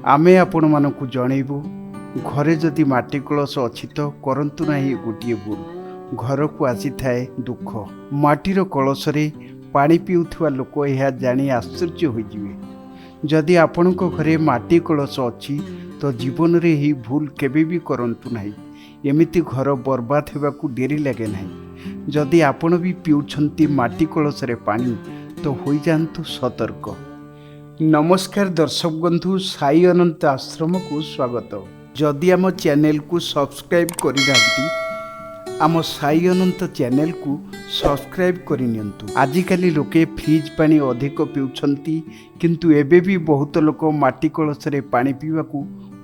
ଆମେ ଆପଣମାନଙ୍କୁ ଜଣେଇବୁ, ଘରେ ଯଦି ମାଟି କଳସ ଅଛି ତ କରନ୍ତୁ ନାହିଁ ଗୋଟିଏ ଭୁଲ, ଘରକୁ ଆସିଥାଏ ଦୁଃଖ। ମାଟିର କଳସରେ ପାଣି ପିଉଥିବା ଲୋକ ଏହା ଜାଣି ଆଶ୍ଚର୍ଯ୍ୟ ହୋଇଯିବେ। ଯଦି ଆପଣଙ୍କ ଘରେ ମାଟି କଳସ ଅଛି ତ ଜୀବନରେ ଏହି ଭୁଲ କେବେ ବି କରନ୍ତୁ ନାହିଁ। ଏମିତି ଘର ବର୍ବାଦ ହେବାକୁ ଡେରି ଲାଗେ ନାହିଁ। ଯଦି ଆପଣ ବି ପିଉଛନ୍ତି ମାଟି କଳସରେ ପାଣି ତ ହୋଇଯାଆନ୍ତୁ ସତର୍କ। ନମସ୍କାର ଦର୍ଶକ ବନ୍ଧୁ, ସାଇ ଅନନ୍ତ ଆଶ୍ରମକୁ ସ୍ୱାଗତ। ଯଦି ଆମ ଚ୍ୟାନେଲକୁ ସବସ୍କ୍ରାଇବ୍ କରିନାହାନ୍ତି, ଆମ ସାଇ ଅନନ୍ତ ଚ୍ୟାନେଲକୁ ସବସ୍କ୍ରାଇବ୍ କରିନିଅନ୍ତୁ। ଆଜିକାଲି ଲୋକେ ଫ୍ରିଜ୍ ପାଣି ଅଧିକ ପିଉଛନ୍ତି, କିନ୍ତୁ ଏବେ ବି ବହୁତ ଲୋକ ମାଟି କଳସରେ ପାଣି ପିଇବାକୁ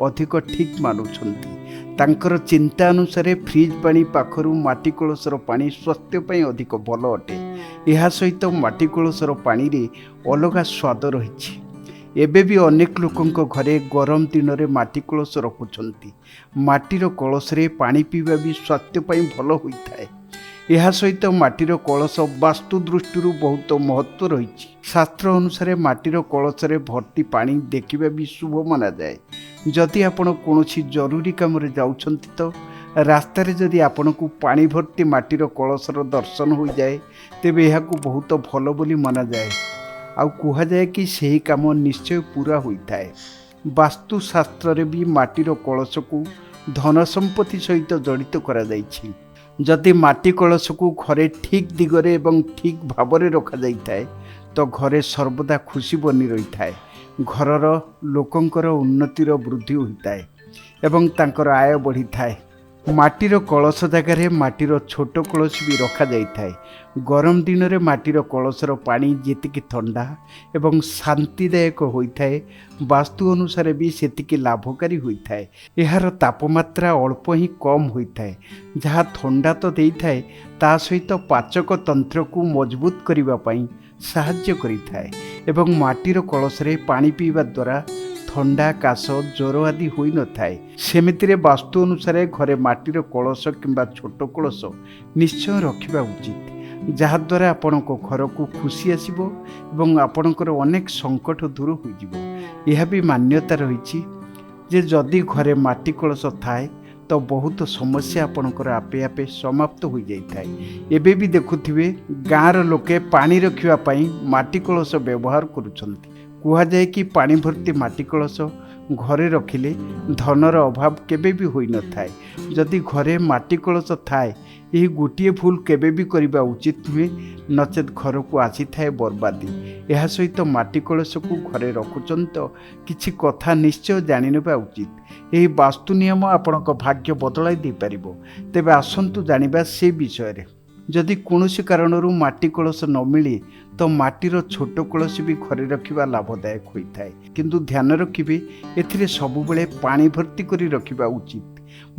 ଅଧିକ ଠିକ୍ ମାନୁଛନ୍ତି। ତାଙ୍କର ଚିନ୍ତା ଅନୁସାରେ ଫ୍ରିଜ୍ ପାଣି ପାଖରୁ ମାଟି କଳସର ପାଣି ସ୍ୱାସ୍ଥ୍ୟ ପାଇଁ ଅଧିକ ଭଲ ଅଟେ। ଏହା ସହିତ ମାଟି କଳସର ପାଣିରେ ଅଲଗା ସ୍ୱାଦ ରହିଛି। ଏବେ ବି ଅନେକ ଲୋକଙ୍କ ଘରେ ଗରମ ଦିନରେ ମାଟି କଳସ ରଖୁଛନ୍ତି। ମାଟିର କଳସରେ ପାଣି ପିଇବା ବି ସ୍ୱାସ୍ଥ୍ୟ ପାଇଁ ଭଲ ହୋଇଥାଏ। ଏହା ସହିତ ମାଟିର କଳସ ବାସ୍ତୁ ଦୃଷ୍ଟିରୁ ବହୁତ ମହତ୍ତ୍ୱ ରହିଛି। ଶାସ୍ତ୍ର ଅନୁସାରେ ମାଟିର କଳସରେ ଭର୍ତ୍ତି ପାଣି ଦେଖିବା ବି ଶୁଭ ମନାଯାଏ। ଯଦି ଆପଣ କୌଣସି ଜରୁରୀ କାମରେ ଯାଉଛନ୍ତି ତ ରାସ୍ତାରେ ଯଦି ଆପଣଙ୍କୁ ପାଣି ଭର୍ତ୍ତି ମାଟିର କଳସର ଦର୍ଶନ ହୋଇଯାଏ, ତେବେ ଏହାକୁ ବହୁତ ଭଲ ବୋଲି ମନାଯାଏ ଆଉ କୁହାଯାଏ କି ସେହି କାମ ନିଶ୍ଚୟ ପୁରା ହୋଇଥାଏ। ବାସ୍ତୁଶାସ୍ତ୍ରରେ ବି ମାଟିର କଳସକୁ ଧନ ସମ୍ପତ୍ତି ସହିତ ଜଡ଼ିତ କରାଯାଇଛି। ଯଦି ମାଟି କଳସକୁ ଘରେ ଠିକ୍ ଦିଗରେ ଏବଂ ଠିକ୍ ଭାବରେ ରଖାଯାଇଥାଏ ତ ଘରେ ସର୍ବଦା ଖୁସି ବନି ରହିଥାଏ। ଘରର ଲୋକଙ୍କର ଉନ୍ନତିର ବୃଦ୍ଧି ହୋଇଥାଏ ଏବଂ ତାଙ୍କର ଆୟ ବଢ଼ିଥାଏ। ମାଟିର କଳସ ଜାଗାରେ ମାଟିର ଛୋଟ କଳସୀ ବି ରଖାଯାଇଥାଏ। ଗରମ ଦିନରେ ମାଟିର କଳସର ପାଣି ଯେତିକି ଥଣ୍ଡା ଏବଂ ଶାନ୍ତିଦାୟକ ହୋଇଥାଏ, ବାସ୍ତୁ ଅନୁସାରେ ବି ସେତିକି ଲାଭକାରୀ ହୋଇଥାଏ। ଏହାର ତାପମାତ୍ରା ଅଳ୍ପ ହିଁ କମ୍ ହୋଇଥାଏ, ଯାହା ଥଣ୍ଡା ତ ଦେଇଥାଏ, ତା ସହିତ ପାଚକ ତନ୍ତ୍ରକୁ ମଜବୁତ କରିବା ପାଇଁ ସାହାଯ୍ୟ କରିଥାଏ। ଏବଂ ମାଟିର କଳସରେ ପାଣି ପିଇବା ଦ୍ୱାରା ଥଣ୍ଡା, କାଶ, ଜ୍ୱର ଆଦି ହୋଇନଥାଏ। ସେମିତିରେ ବାସ୍ତୁ ଅନୁସାରେ ଘରେ ମାଟିର କଳସ କିମ୍ବା ଛୋଟ କଳସ ନିଶ୍ଚୟ ରଖିବା ଉଚିତ, ଯାହାଦ୍ୱାରା ଆପଣଙ୍କ ଘରକୁ ଖୁସି ଆସିବ ଏବଂ ଆପଣଙ୍କର ଅନେକ ସଙ୍କଟ ଦୂର ହୋଇଯିବ। ଏହା ବି ମାନ୍ୟତା ରହିଛି ଯେ ଯଦି ଘରେ ମାଟି କଳସ ଥାଏ ତ ବହୁତ ସମସ୍ୟା ଆପଣଙ୍କର ଆପେ ଆପେ ସମାପ୍ତ ହୋଇଯାଇଥାଏ। ଏବେ ବି ଦେଖୁଥିବେ, ଗାଁର ଲୋକେ ପାଣି ରଖିବା ପାଇଁ ମାଟି କଳସ ବ୍ୟବହାର କରୁଛନ୍ତି। କୁହାଯାଏ କି ପାଣି ଭର୍ତ୍ତି ମାଟି କଳସ ଘରେ ରଖିଲେ ଧନର ଅଭାବ କେବେ ବି ହୋଇନଥାଏ। ଯଦି ଘରେ ମାଟି କଳସ ଥାଏ, ଏହି ଗୋଟିଏ ଭୁଲ କେବେ ବି କରିବା ଉଚିତ ନୁହେଁ, ନଚେତ୍ ଘରକୁ ଆସିଥାଏ ବର୍ବାଦୀ। ଏହା ସହିତ ମାଟି କଳସକୁ ଘରେ ରଖୁଛନ୍ତି ତ କିଛି କଥା ନିଶ୍ଚୟ ଜାଣିନେବା ଉଚିତ। ଏହି ବାସ୍ତୁ ନିୟମ ଆପଣଙ୍କ ଭାଗ୍ୟ ବଦଳାଇ ଦେଇପାରିବ। ତେବେ ଆସନ୍ତୁ ଜାଣିବା ସେ ବିଷୟରେ। ଯଦି କୌଣସି କାରଣରୁ ମାଟି କଳସ ନ ମିଳେ ତ ମାଟିର ଛୋଟ କଳସୀ ବି ଘରେ ରଖିବା ଲାଭଦାୟକ ହୋଇଥାଏ। କିନ୍ତୁ ଧ୍ୟାନ ରଖିବେ, ଏଥିରେ ସବୁବେଳେ ପାଣି ଭର୍ତ୍ତି କରି ରଖିବା ଉଚିତ।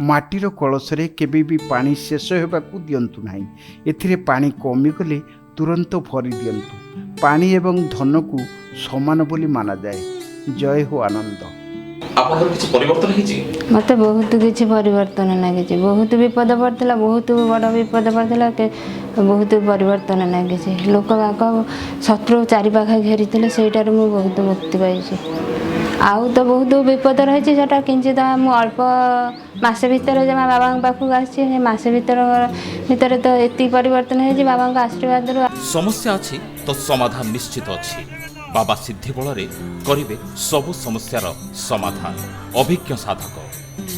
ମାଟିର କଳସରେ କେବେ ବି ପାଣି ଶେଷ ହେବାକୁ ଦିଅନ୍ତୁ ନାହିଁ। ଏଥିରେ ପାଣି କମିଗଲେ ତୁରନ୍ତ ଭରି ଦିଅନ୍ତୁ। ପାଣି ଏବଂ ଧନକୁ ସମାନ ବୋଲି ମାନାଯାଏ। ଜୟ ହୋ ଆନନ୍ଦ। ଆପଣଙ୍କର କିଛି ପରିବର୍ତ୍ତନ ହେଇଛି? ମୋତେ ବହୁତ କିଛି ପରିବର୍ତ୍ତନ ଲାଗିଛି। ବହୁତ ବିପଦ ପଡ଼ିଥିଲା, ବହୁତ ବଡ଼ ବିପଦ ପଡ଼ିଥିଲା। ବହୁତ ପରିବର୍ତ୍ତନ ଲାଗିଛି। ଲୋକ ବାକ ଶତ୍ରୁ ଚାରିପାଖ ଘେରିଥିଲେ, ସେଇଟାରୁ ମୁଁ ବହୁତ ମୁକ୍ତି ପାଇଛି। ଆଉ ତ ବହୁତ ବିପଦ ରହିଛି, ସେଟା କିଞ୍ଚିତ ମୁଁ ଅଳ୍ପ ମାସେ ଭିତରେ ଜମା ବାବାଙ୍କ ପାଖକୁ ଆସିଛି। ସେ ମାସେ ଭିତରେ ତ ଏତିକି ପରିବର୍ତ୍ତନ ହେଇଛି ବାବାଙ୍କ ଆଶୀର୍ବାଦରୁ। ସମସ୍ୟା ଅଛି ତ ସମାଧାନ ନିଶ୍ଚିତ ଅଛି। ବାବା ସିଦ୍ଧି ବଳରେ କରିବେ ସବୁ ସମସ୍ୟାର ସମାଧାନ। ଅଭିଜ୍ଞ ସାଧକ।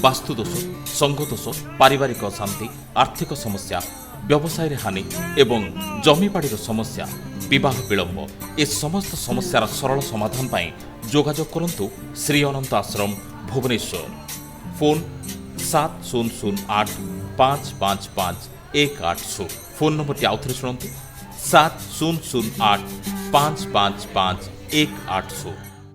ବାସ୍ତୁଦୋଷ, ସଙ୍ଗଦୋଷ, ପାରିବାରିକ ଅଶାନ୍ତି, ଆର୍ଥିକ ସମସ୍ୟା, ବ୍ୟବସାୟରେ ହାନି ଏବଂ ଜମିବାଡ଼ିର ସମସ୍ୟା, ବିବାହ ବିଳମ୍ବ, ଏ ସମସ୍ତ ସମସ୍ୟାର ସରଳ ସମାଧାନ ପାଇଁ ଯୋଗାଯୋଗ କରନ୍ତୁ ଶ୍ରୀ ଅନନ୍ତ ଆଶ୍ରମ, ଭୁବନେଶ୍ୱର। ଫୋନ୍ 7008555180। ଫୋନ୍ ନମ୍ବରଟି ଆଉଥରେ ଶୁଣନ୍ତୁ, 7008555180।